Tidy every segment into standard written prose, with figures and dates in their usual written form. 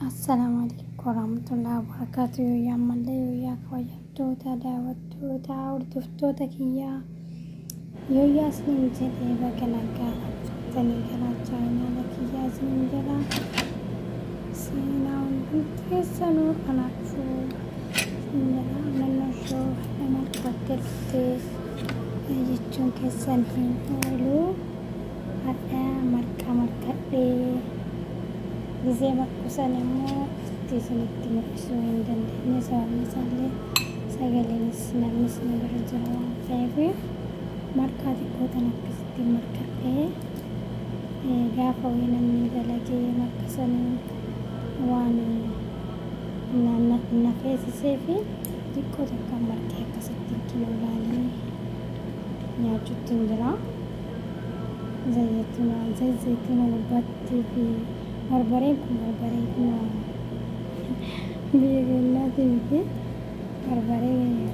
Assalaamu alaikum warahmatullahi wabarakatuh. Yooyyaa ammallee yooyyaa kabajamtoota daawwattoota hordoftoota kiyyaa yooyyaa isiniin jedhee baga nagaa dhuftanii gara chaayinaala kiyyaa isiniin jedha. Seenaa hundumti keessanuu kanaafuu isiniin jedha. Naannoo shoo nama qabattee dhuftee jechuun keessan hin oolu. Hadha marqa marqadhee gizee marqu san immoo itti isinitti mul'isuu hin dandeenye, sababni isaallee sagaleenis namnis na bira jira waan ta'eef marqaa xiqqoo tan akkasitti marqadhee gaafa wayii namni dalagee marqa sanii waan na feesisee fi xiqqoo takka marqee akkasitti kinoo laalee nyaachuutti hin jira. Zayituna zayituna gubbaatti fi barbareen kun barbaree kun biyya keenyaatii miti, barbaree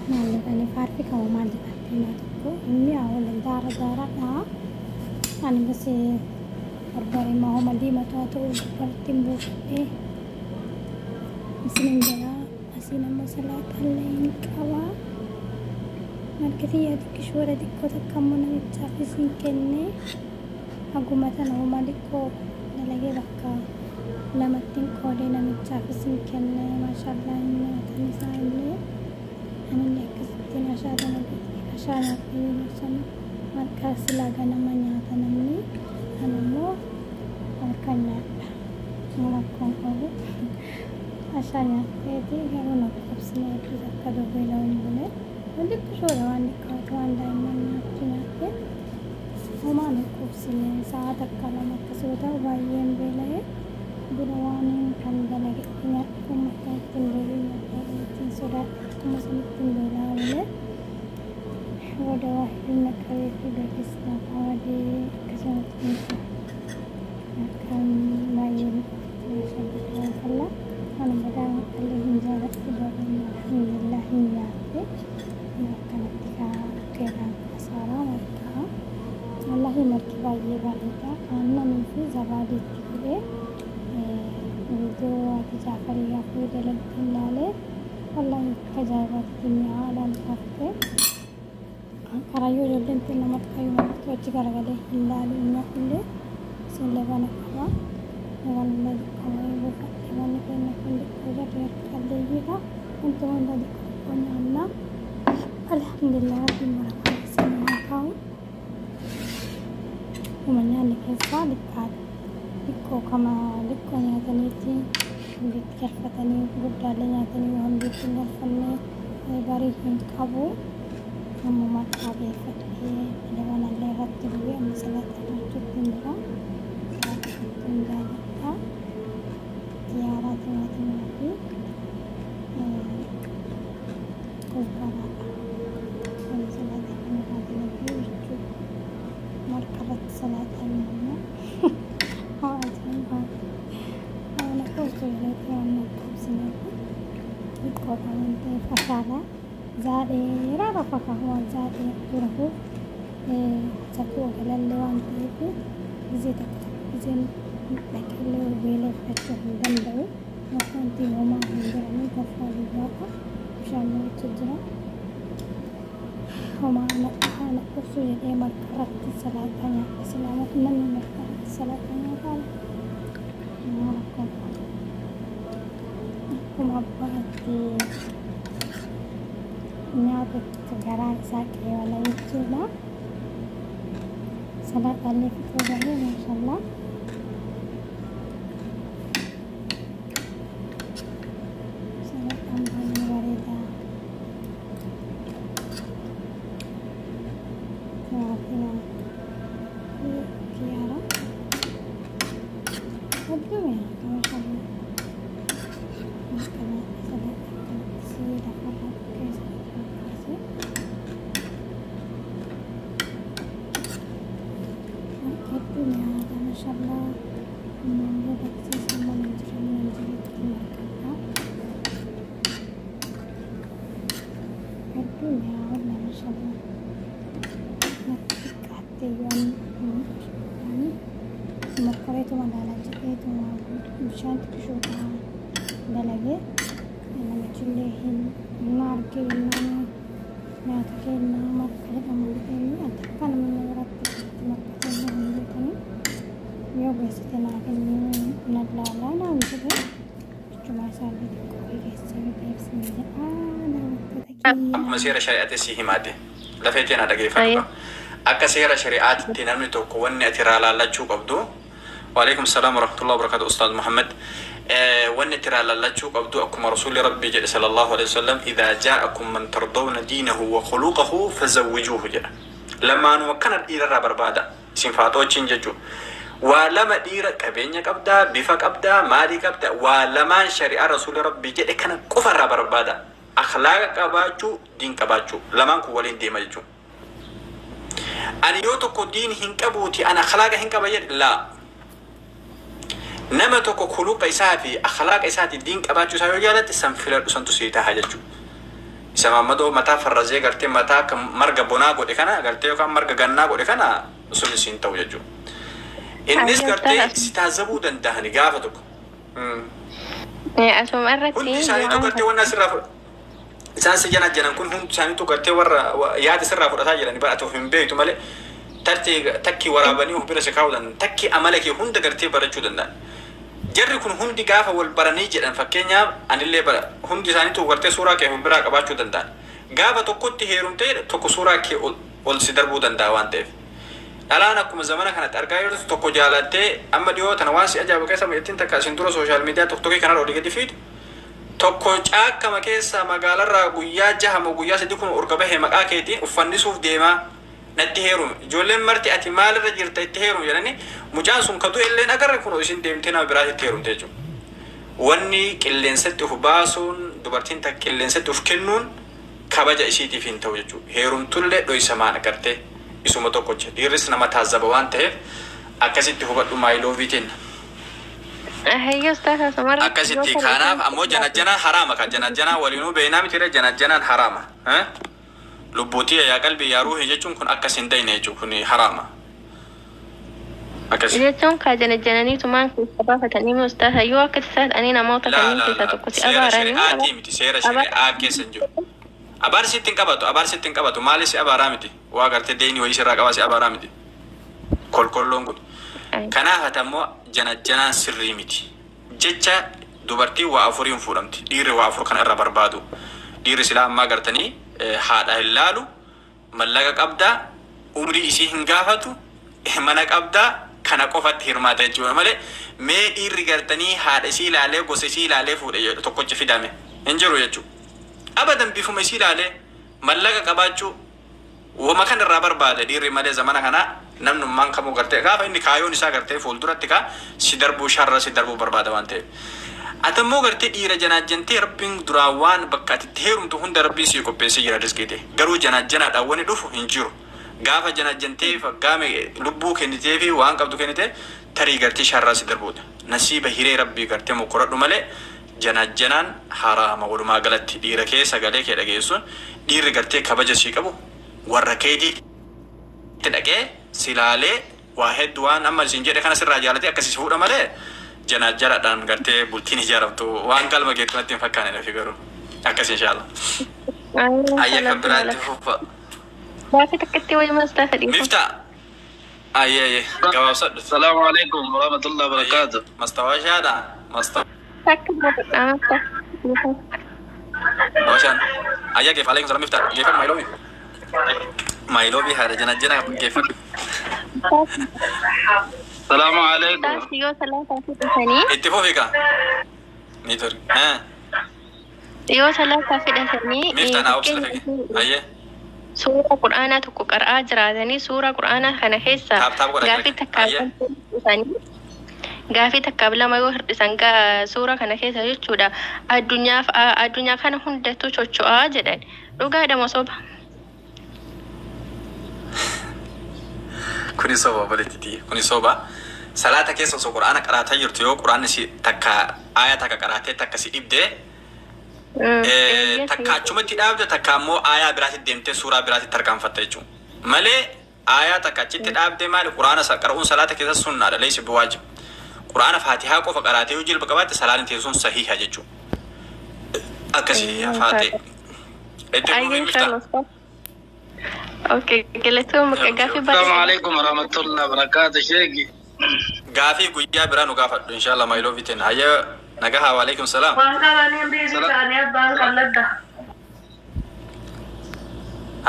maal jedhanii faarfi qabu maal jedhan diimaa tokko inni waliin daara daaraadha. Ani bas barbaree maahuma diimatu haa ta'u gubbaatti hin buufadhee isinin jira. Asiin ammoo salaaxaallee hin qaba. Margi xiyyaa xiqqishoodha, xiqqoo takka ammoo namichaaf isin kenne. Haguma tana homaa xiqqoo dalagee bakka lamatti hin qoodee namichaaf isin kenne. Maashaallah, hin nyaatan isaan illee, anillee akkasittiin ashaa nyaadhee yeroo sana marqaa silaa ganama nyaata namni, ani immoo halkan nyaadha. Rakkoon qabu, ashaa nyaadheeti garuu na quubsine hedduu takka beela'uun bulee. Xiqqishoodha, waan xiqqaatu waan daa'imman nyaattu nyaadhe homaa na quubsine. Sa'a takka lama akkas yoo ta'u baay'een beela'ee dura waan kan dalage nyaadhe akka ittiin deebiin nyaadhe ittiin sodaadhe akkuma sanittiin beela'aa bulee. Booda waa hir'ina qabee fi beekis naaf badee akkasumatti akkaan baay'ee maashaallah tabarakallah. Ani badaa maqallee hin jaaladhu, garuu alhamdulillah hin nyaadhe. Akkanatti keeraan kasaaraa marqaa wallahi marqi baay'ee bareeda. Aannanii fi zabaadiitti godhee viidiyoo ati Jaafarii gaafa dalagdu ilaalee wallahi akka ajaa'ibaatti mi'aa alaalfatte. Karayyoo ijoolleen tun marqayyuu marqatu achi garagalee hin laalu, hin nyaadhullee. Isin labana qaba, labanallee xiqqoo wayii buufadhe. Wanni keenya kun xiqqoo jarri harka qalleeyyiidha, wanta hunda xiqqoo xiqqoo nyaanna. Alhamdulillah, rabbiin barakaa isin haa kaa'u. Uma nyaanni keessaa xiqqaadha, xiqqoo kama xiqqoo nyaataniiti hambiitti galfatanii, guddaallee nyaatanii yoo hambiitti hin galfanne barii hin qabu. Amma marqaa beeffadhee labanallee irratti bu'ee amma salaaxaa nyaachuutti hin jira. Salaaxaa hedduun jaalladha. Xiyaaraa, timaatimaa fi kuzbaraadha. Amma salaaxaa kan irraa dalagee jechuudha. Marqa irratti salaaxaa nyaanna. Haa, ajaa'ibaati! Waan akka jedheeti waan na quubsineef xiqqoodha waan ta'eef ashaadha. Zaa dheeraa rafa waan zaa dheertuu rafuuf safuu galallee waan ta'eef gizee takka takka gizeen dhaqeellee beela fudhachuu hin danda'u. Wanti homaa hin jiranii gorfaa duwwaadha. Bishaan mo'icha jira. Homaa na quubsuu jedhee marqa irratti salaaxaa nyaadhe. Silaa namni marqa irratti salaaxaa nyaataa rakkoon qabu. Akkuma abbaatti nyaatutti garaan isaa qeewala jechuudha. Salaaxaallee fixuu bahee, maashaallah. Salaaxaan baay'ee bareeda. Timaatima fi kiyaara hedduu mi'aata, maashaallah. Marqa nyaadhe, salaaxaa akkanatti si lafarraa keessa kaasee marqa hedduu mi'aata, maashaallah. Ammaan booda keessa mana jiran mana jirutti marqadha. Hedduu mi'aawa, maashaallah. Natti xiqqaattee yoo ani mokkoreetu Dhufeetuma ilaalaa jedheetuma bishaan xiqqishoodha dalagee namichillee hin argee jennaan nyaata kennaa marqa jedhamu dhufeenii ati akka namni biratti marqa kennaa hin beekanii yoo geessite naa kennuu na laalaa naan jedhe jechuudha isaallee xiqqoo keessa beeksisni jedhaa daawwattoota kiyya. Akkuma seera shari'aatti si himaate lafee teenaa dhageeffadhu. Akka seera shari'aatti namni tokko wanni ati irraa laallachuu qabdu. Waalaikum salaam warahmatullahi wabarakatuh, Ustaaz Muhammad. Wanni ati irraa laallachuu qabdu, akkuma Rasuulli Rabbii jedhe sallallahu alaihi wasallam, "Idhaa jaa'akum man tardawna diinahu wa khuluqahu fazawwijuuhu" jedha. Lamaanuma kana dhiirarraa barbaada. Isin faatoochiin jechuudha. Waa lama, dhiira qabeenya qabdaa, bifa qabdaa, maalii qabdaa, waa lamaan shari'aa Rasuulli Rabbii jedhe kana qofarraa barbaada. Akhlaaqa qabaachuu, diin qabaachuu. Lamaan kun waliin deema jechuudha. Ani yoo tokko diin hin qabuuti ani akhlaaqa hin qaba jedhe, laa. Nama tokko kuluqa isaa fi akhlaaqa isaati diin qabaachuu isaa yoo jaalatte, san filadhu, santu sii taha jechuudha. Isa mammadoo mataa farrazee gartee mataa akka marga bonaa godhe kana gartee yookaan marga gannaa godhe kana sun isiin ta'u jechuudha. Innis gartee si taazabuu danda'ani gaafa tokko. Asuma irratti Hundi isaaniitu gartee wanna asirraa fudha. Isaan si jana janan kun hundi isaaniitu gartee warra yaada sirraa fudhataa jirani bara ati of hin beektu malee tartii takkii waraabanii of bira si kaa'uu danda'an, takkii amala kee hunda gartee barachuu danda'an. Jarri kun hundi gaafa wal baranii jedhan, fakkeenyaaf anillee bara hundi isaaniitu gartee suuraa kee of biraa qabaachuu danda'an. Gaafa tokkotti heerumtee tokko suuraa kee ol si darbuu danda'a waan ta'eef. Dhalaan akkuma zamana kanatti argaa jirtu tokko jaalattee amma dhiyoo tana waan si ajaa'ibu keessa ittiin takka isin dura social media tokkokkii kanarra olii gadi fiidu. Tokko caakkama keessa magaalarraa guyyaa 6 moo guyyaa 3 kun urga bahee maqaa keetiin uffannisuuf deemaa, natti heerume. Ijoolleen marti ati maalirra jirta, itti heerume jedhanii, mucaan sun ka du'e illee agarre kun isin deemtee nama biraatti itti heerumte jechuudha. Wanni qilleensatti of baasuun, dubartiin takka qilleensatti of kennuun kabaja isiitiif hin ta'u jechuudha. Heerumtullee dhoysamaan agartee isuma tokkocha. Dhiirris nama taazzaba waan ta'eef akkasitti hubadhu, maayiloovii Hayyoo ustaas, asuma irratti Akkasitti kanaaf ammoo janajjanaan haraama, ka janajjanaa waliinuu beeknaa miti, janajjanaan haraama. Lubbuutii yaa qalbii yaa ruuhii jechuun kun akkas hin ta'ine jechuun kun haraama. Akkas. Jechuun kaa janajjananiitumaan keessa baafatanii ustaas, yoo akka tasaa ta'anii namoota Laa kanneen laa keessaa laa tokko si seera abaaranii shari'aatii miti, seera shari'aa keessa hin jiru. Abaarsi ittiin qabatu, abaarsi ittiin qabatu maali, si abaaraa miti, waa gartee deeni wayii sirraa qabaa si abaaraa miti. Kolkolloon kun. Kanaaf ati ammoo janajjanaan sirrii miti. Jecha dubartiin waa afuriin fuudhamti. Dhiirri waa afur kana irra barbaadu. Dhiirri silaa ammaa gartanii haadha hin laalu, mallaqa qabdaa, umrii isii hin gaafatu, mana qabdaa, kana qofatti hirmaata jechuudha malee mee dhiirri gartanii haadha isii ilaalee, gosa isii ilaalee fuudhe jedhu tokkochi fidame hin jiru jechuudha. Abadan bifuma isii ilaalee, mallaqa qabaachuu, wama kan irraa barbaade dhiirri malee zamana kana namnummaan kamuu gartee gaafa inni kaayoon isaa gartee fuulduratti ka si darbuu, sharra si darbuu barbaada waan ta'eef. Ati immoo gartee dhiira janaajjantee, Rabbiin duraan waan bakka ati itti heerumtu hunda Rabbiin sii qopheessee jira riskiite. Garuu janaajjanaadhaan wanni dhufu hin jiru. Gaafa janaajjantee faggaame lubbuu kennitee fi waan qabdu kennitee tarii gartee sharraa si darbuudha. Nasiiba hiree Rabbii gartee mokkoradhu malee janaajjanaan haraama. Walumaa galatti dhiira kee sagalee kee dhageessuun, dhiirri gartee kabaja sii qabu warra keetii itti dhaqee silaalee waa hedduu waan amma isin jedhe kana sirraa jaalatee akkasii si fuudha malee janaajjanaadhaan gartee bultiin ijaaramtu waan galma geettu natti hin fakkaane nafi garuu akkas inshaalla. Ayya, kan biraatti fufa. Gaaffii takkatti wayii ustaas dhiifa. Mifta. Ayya, ayya, gabaabsadhu. السلام عليكم ورحمة الله وبركاته. Mastawaashaadha. Takka dhaamsa. Mastawaashaan. Ayya, geef, alaikum salaam, Mifta. Geeffadhu, maayiloobi. Maayiloobi haadha janajjana geeffadhu. السلام عليكم. Ustaas, yoo salaataa fudhatanii Itti fufi kaa. Ni ture. yoo salaataa fudhatanii Mifta naa obsa lafe. Ayya. Suuraa qur'aanaa tokko qara'aa jiraatanii, suuraa qur'aanaa kana keessa Tap tap godha. gaafii takkaaf hir'isanii, gaafii takkaaf lama yoo hir'isan suuraa kana keessa jechuudha, addunyaaf addunyaa kana hundattuu chocho'aa jedhan, dhugaadha moo soba? Kuni soba, obboleettiiti. Kuni soba. Salaata keessa osoo qur'aana qaraataa jirtu yoo qur'aanni si takka aayaa takka qaraatee takka si dhibdee, takka achumatti dhaabde, takka ammoo aayaa biraatti deemtee suuraa biraatti tarkaanfatta jechuudha. Malee aayaa takka achitti dhaabdee maali, qur'aana qara'uun salaata keessa sunnaadha, leessi biwaajib. Quraana Faatihaa qofa qaraatee yoo jilba qabaatte salaanni teessuun sahiha jechuudha. Akkasii hafaate. Itti Ayyee fufi Miftaa. inshallah. Okay, galatooma gaafii Assalamu baay'ee. alaikum warahmatullahi wabarakatuh. Sheeki. Gaafii guyyaa biraa nu gaafadhu inshallah maayiloo fiteen. Hayya nagahaa waalaikum salaam. Waan qabaniin biizii ta'anii abbaan qalladda.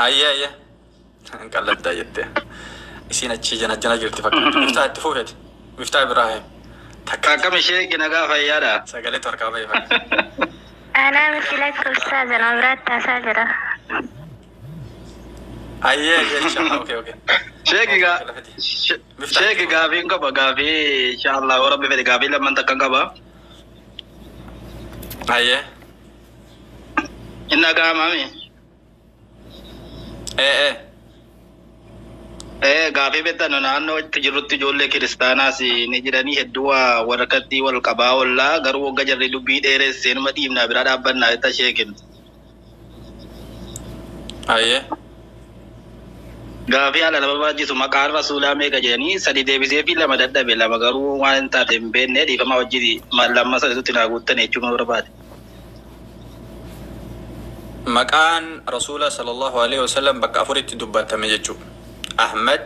Hayya hayya. Qalladdaa jettee. Isiin achii jana jana jirti fakkaata. Miftaa itti fufeeti. Miftaa Ibrahim. Takka Akkam sheeki, nagaa fayyaadha? Sagalee harkaa bahee fakkaata. Anaa miti, lakki ustaaza, nama biraatti haasaa jira. Hayya hayya inshallah, okay. Sheeki gaa sheeki gaafiin qaba, gaafii inshallah yoo rabbi fedhe gaafii lamman takkan qaba. Hayya. Inni gaamami. Ee ee. Ee, gaafii beektan naannoo itti jirrutti ijoollee kiristaanaas ni jiranii hedduu waa waraqatti wal qabaa oollaa, garuu wagga jarri dubbii dheeressee numa dhiibnaa bira dhaabbannaa jetta sheekin. Hayya. Gaafii haala nama barbaachisu, maqaan rasuulaa meeqa jedhanii sadi deebisee fi lama dadhabe, lama garuu waan hin taate hin beekne, dhiifama wajjin lama sadiitti naa guuttan jechuun barbaade. Maqaan Rasuula sallallahu alaihi wasallam bakka afuritti dubbatame jechuudha. Ahmad,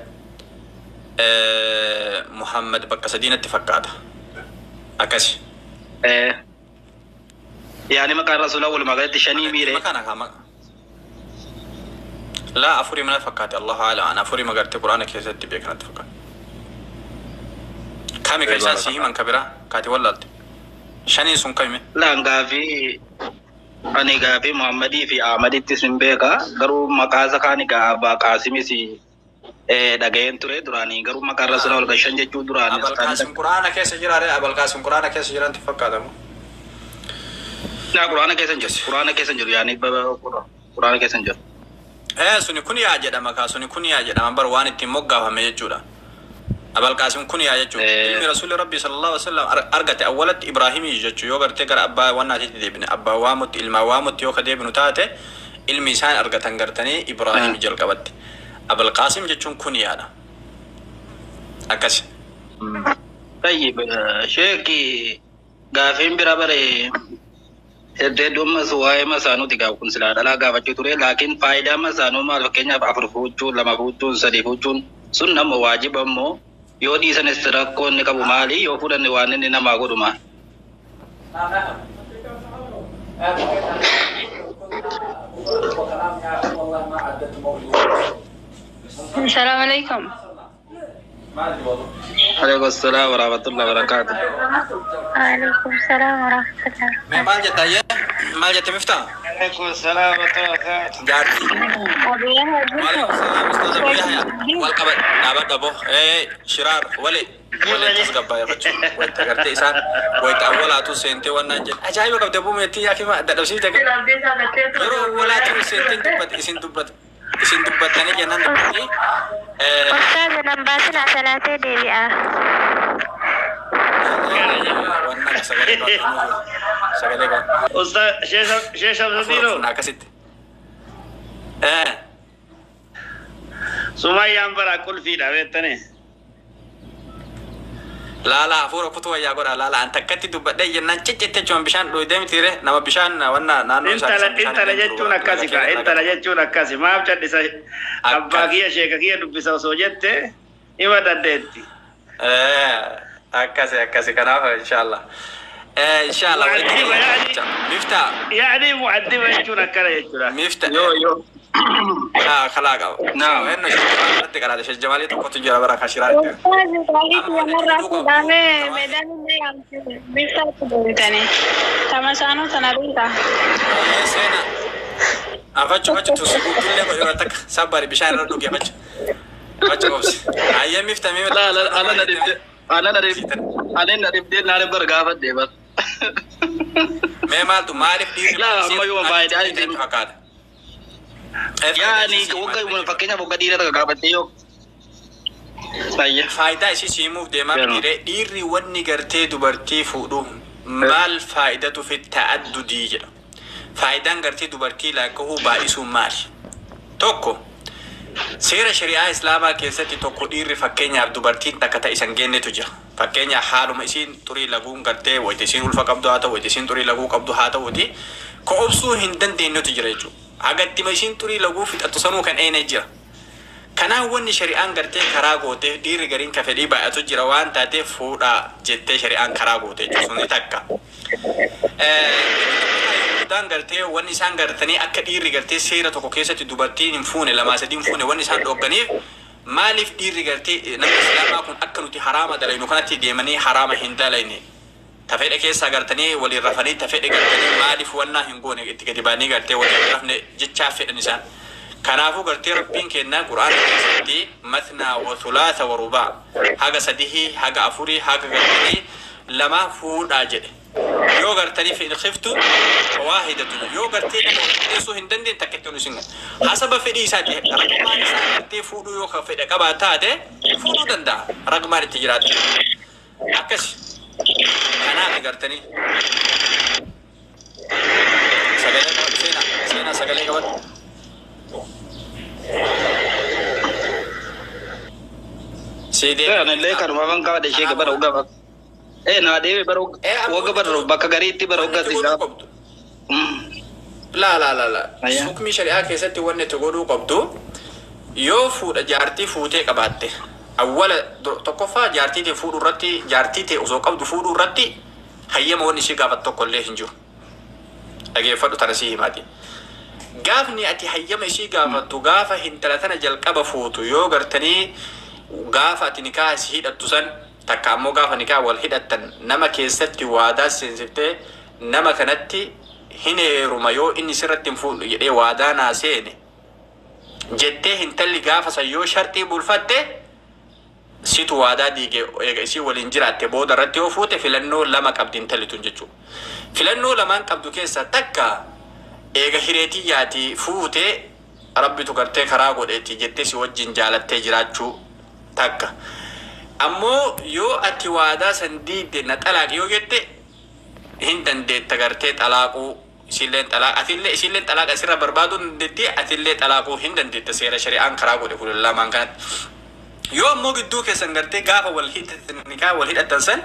Muhammad bakka sadiinatti fakkaata. Akkasi. Yaani maqaan rasuulaa walumaa galatti shanii miire. Maqaan akka laa afurii mana fakkaate, Allahu a'lam, an afurii magartee Quraana keessatti beekanatti fakkaate. Kami kan isaan si himan ka biraa kaati wallaalte? Shaniin sun kamime? Laan gaafii ani gaafii Muhammadii fi Ahmadittis hin beeka, garuu maqaa isa kaani gaa Abbaa Qaasimis dhaga'een ture duraanii, garuu maqaan rasuulaa wal shan jechuu duraanii. Abal Qaasim Quraana keessa jira ree? Abal Qaasim Quraana keessa jiranti fakkaatamu. Naa Quraana keessa hin jiru. Quraana keessa hin jiru, yaani Quraana keessa hin jiru. Ee, suni kun yaa jedhama kaa, suni kun yaa jedhama bar, waan ittiin moggaafame jechuudha. Abal Qaasim kun yaa jechuudha. Ilmi Rasuulli Rabbi sallallahu alaihi wasallam argate awwalatti Ibraahimii jechuu, yoo gartee gara abbaa wannaatitti deebine, abbaa waamutti ilmaa waamutti yoo ka deebinu taate, ilmi isaan argatan gartanii Ibraahimii jalqabatti. Abal Qaasim jechuun kun yaadha. Akkasi. Tayyib, sheeki, gaafiin bira bare hedduu ammas waa'ee masaanuuti. Gaaf kun silaa dhalaa gaafachuu ture, laakiin faayidaa masaanuu maal? Fakkeenyaaf afur fuuchuun, lama fuuchuun, sadi fuuchuun sun nama waajiba immoo yoo dhiisanis rakkoo inni qabu maali? Yoo fudhanne waan inni namaa godhu maali? السلام عليكم. Alaikum salaam wa rahmatullahi wa barakatuh. Waalaikum salaam warahmatullahi. Mee maal jetta ayyee? Maal jette Miftaa? Alaikum salaam wa rahmatullahi. Jaartii. Waalaikum salaam Ustaz Abu Yahya. Wal qabad dhaabadha bo. Ee shiraar wali wali tasgabbaa'e wayita gartee isaan wayita awwalaatu seentee wannaan jedhe ajaa'iba qabde buumeettii yaakima dadhabsiifte yeroo awwalaatu seentee dubbate isin dubbate isin dubbattanii jennaan dubbatanii. Ustaaza, nan baasin, asalaatee deebi'a. Wannan sagalee qabu sagalee qabu. Ustaz Sheikh Shamsuddin, akkasitti. Sumayyaan bara qulfiidha beektani. Laala hafuura kutuu wayyaa godha, laala an takkatti dubbadhee jennaan ciccite jechuun bishaan dhuyidee mitiire, nama bishaan wanna naannoo isaa Intala intala jechuun akkasi kaa, intala jechuun akkasi, maaf cal'isa? Abbaa kiyya sheeka kiyya dubbisa osoo jette hima dandeetti. Akkasi akkasi, kanaaf inshallah inshallah Mu'addiba yaani. Miftaa. Yaani mu'addiba jechuun akkana jechuudha. Mifta. Yoo yoo. Kalaa qaba. Naam. Enno shajjamaalii qaraate, shajjamaalii tokkotu jira bara kan shiraa itti. Ustaazi, gaafii namarraa fuudhamee meedaan illee yaamte biftaatti deebitanii. Tamasaanuu tana beekaa. Seena. Afachu fachu tusu guutuullee godhe takka sabbari bishaan irra dhuge fachu. Fachu qobsi. Ayyee Mifta mee. Ala ala na dhibde ala na dhibde ala na dhibde naa bar gaafadhe bar. Mee maaltu maaliif dhiirri Laa, amma yoo faayidaa itti fakkaata? Yaani wagga fakkeenyaaf wagga dhiira takka gaafattee yoo. Ayya. Faayidaa isii simuuf deemaa dhiirri wanni gartee dubartii fuudhu maal faayidatu fi ta'addudii jedha. Faayidaan gartee dubartii laakka'uu baay'isuun maali? Tokko, seera shari'aa islaamaa keessatti tokko dhiirri fakkeenyaaf dubartiin takka ta'e isan geennetu jira. Fakkeenya haaluma isiin xurii laguun gartee wayita isiin ulfa qabdu haa ta'u, wayita isiin xurii laguu qabdu haa ta'uti, ka obsuu hin dandeenyetu jira jechuudha. Hagattima isiin xurii laguu fixattu sanuu kan eene jira. Kanaaf wanni shari'aan gartee karaa gooteef dhiirri gariin ka fedhii baay'atu jira waan taateef fuudhaa jettee shari'aan karaa goote jechuudha, suni takka. Guddaan gartee wanni isaan gartanii akka dhiirri gartee seera tokko keessatti dubartiin hin fuune, lamaa sadii hin fuune, wanni isaan dhoogganiif maaliif dhiirri gartee namni islaamaa kun akka nuti haraama dalaynu kanatti deemanii haraama hin dalayne, ta fedhe keessaa gartanii waliin rafanii, ta fedhe gartanii maaliif wannaa hin goone, itti gadi baanii gartee waliin rafne jechaa fedhan isaan. Kanaafuu gartee Rabbiin kennaa Qur'aana keessatti matnaa wa thulaatha wa rubaa, haga sadihii, haga afurii, haga gartanii lama fuudhaa jedhe. Yoo gartanii fa in khiftu fawaahidatu, yoo gartee nama qixxeessuu hin dandeenye takka itti isin hasaba fedhii isaati. Ragmaan isaa gartee fuudhuu yoo ka fedha qabaa taate fuudhuu danda'a, ragmaan itti jiraatu akkas. Kanaaf gartanii sagalee qabadhu, seenaa, seenaa, sagalee qabadhu. Si deebi'e. Anillee kanumaafan qabadhe sheeka bara hoggaa. Naa deebi bara wagga bara bakka gariitti bara Wanni itti hoggaatti godhuu qabdu. Laa laa laa laa. Sukmii shari'aa keessatti wanni itti godhuu qabdu, yoo fuudha jaartii fuutee qabaatte, awwala tokkoffaa jaartii ta'e fuudhuu irratti, jaartii ta'e osoo qabdu fuudhuu irratti hayyama wanni ishii gaafatu tokko illee hin jiru. Dhageeffadhu, tana sii himaati. Gaafni ati hayyama ishii gaafattu gaafa hintala tana jalqaba fuutu, yoo gartanii gaafa ati nikaa si hidhattu san takka ammoo gaafa nikaa wal hidhattan nama keessatti waadaa seensiftee, nama kanatti hin heeruma yoo inni sirratti hin fuudhu jedhee waadaa naa seene jettee, hintalli gaafa san yoo sharxii bulfatte, situ waadaa diige. Eega isii waliin jiraatte booda irratti yoo fuute, filannoo lama qabdi intalli tun jechuudha. Filannoo lamaan qabdu keessaa takka, eega hireetiyyaati fuute, Rabbitu gartee karaa godheeti jettee si wajjin jaalattee jiraachuu takka. Ammoo yoo ati waadaa san diidde, na xalaaqi yoo jette, hin dandeetta gartee xalaaquu. Isilleen xalaaq, atillee isilleen xalaaqa isirra barbaaduu hin dandeetti, atillee xalaaquu hin dandeetta, seera shari'aan karaa godhe kun lamaan kanatti. Yoo ammoo gidduu keessan gartee gaafa wal hidhatan, nikaa wal hidhatan san,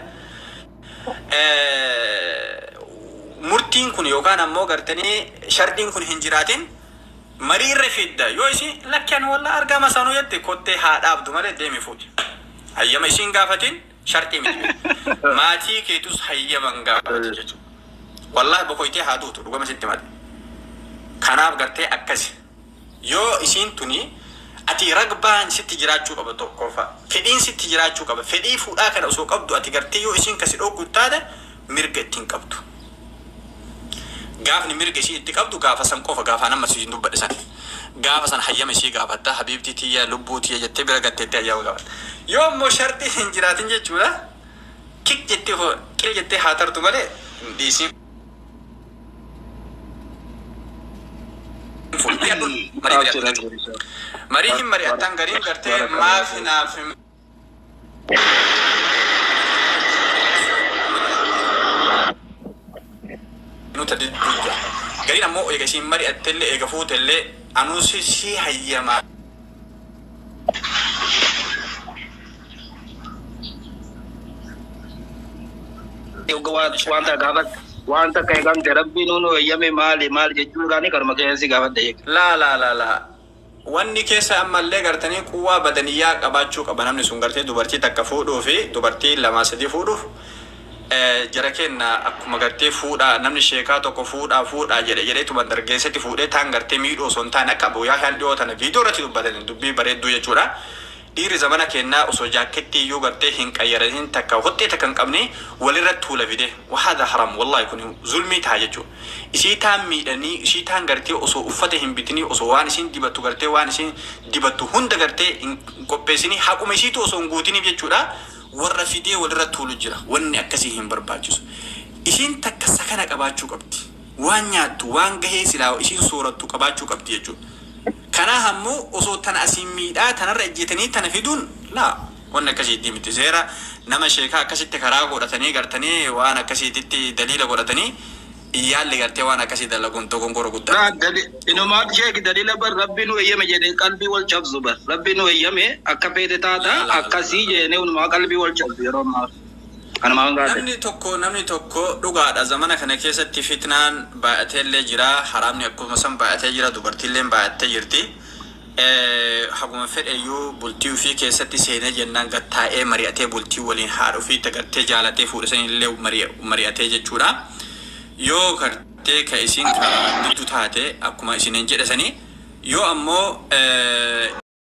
murtiin kun yookaan ammoo gartanii sharxiin kun hin jiraatin, marii irra fidda. Yoo isin lakki ani walla argama sanuu jette, kottee haa dhaabdu malee deemi fuudhi. Hayyama isiin gaafatin, sharxii miti. Maatii keetus hayyama hin gaafatin jechuudha. Wallahi bokoytee haa duutu, dhugama sitti male. Kanaaf gartee akkasi. Yoo isiin tuni ati ragbaan sitti jiraachuu qaba tokkoffaa. Fedhiin sitti jiraachuu qaba. Fedhii fuudhaa kana osoo qabdu ati gartee yoo isiin kasi dhoogu taate, mirga ittiin qabdu. Gaafni mirga ishii itti qabdu gaafa san qofa, gaafa nama siin dubbadhe san. Gaafa san hayyama ishii gaafatta, habiibtii tiyya, lubbuu tiyya jettee bira gatteetti hayyama gaafatta. Yoo ammoo sharxii hin jiraatin jechuudha, kik jettee qil jettee haa tartu malee dhiisiin fuudhi. Marii mari'adhu jechuudha. Marii hin mari'attan gariin gartee maaf naaf hin nuta didduu jira. Gariin ammoo eega isiin mari'attellee, eega fuutellee, anuu si hayyamaa. Wanta gaafa wanta akka eegamte Rabbiin nu eeyyame maali maali jechuudhaan karuma keessi gaafadha jechuudha. Laa laa laa laa. Wanni keessa ammallee gartanii quwwaa badaniyyaa qabaachuu qaba namni sun gartee dubartii takka fuudhuu fi dubartii lamaa sadii fuudhuuf, jara kenna akkuma gartee fuudhaa namni sheekaa tokko fuudhaa fuudhaa jedhe jedheetuma dargeessatti fuudhee taan gartee miidhuu osoo hin taane, akka Abu Yahyaan dhiyoo tana viidiyoo irratti dubbatan dubbii bareedduu jechuudha. Dhiirri zamana kennaa osoo jaakketti iyyuu gartee hin qayyaratin, takka hoxxee takka hin qabne walirratti tuula fide. Wahaadha haram, wallahi kun zulmii ta'a jechuudha. Isii taan miidhanii, isii taan gartee osoo uffata hin bitinii, osoo waan isiin dibattu gartee waan isiin dibattu hunda gartee hin qopheessinii, haquma isiitu osoo hin guutiniif jechuudha. Warra fidee walirratti tuulu jira. Wanni akkasii hin barbaachisu. Isiin takka sakana qabaachuu qabdi. Waan nyaattu, waan gahee silaa isiin soorattu qabaachuu qabdi jechuudha. Kanaaf ammoo osoo tana asiin miidhaa tanarra ejjetanii tana fiduun laa, wanni akkasiitti miti. Seera nama sheekaa akkasitti karaa godhatanii gartanii waan akkasiititti daliila godhatanii yaalli gartee waan akkasii dalaguun dogongora guddaa. Inumaat sheek daliila bar Rabbi nu eeyyame jedhee qalbii wal cabsu, bar Rabbi nu eeyyame akka feete taata akkasii jedhee inumaa qalbii wal cabsu yeroo ammaa. Kanumaan gaafate. Namni tokko dhugaadha, zamana kana keessatti fitnaan baay'ateellee jira, haraamni akkuma san baay'atee jira, dubartiillee baay'attee jirti. Haguma fedheyyuu bultii ofii keessatti seenee jennaan gattaa'ee mari'atee bultii waliin haadha ofii tagartee jaalatee fuudhe sanillee mari'atee jechuudha. Yoo gartee ka isin ka diddu taate, akkuma isiniin jedhe sanii, yoo ammoo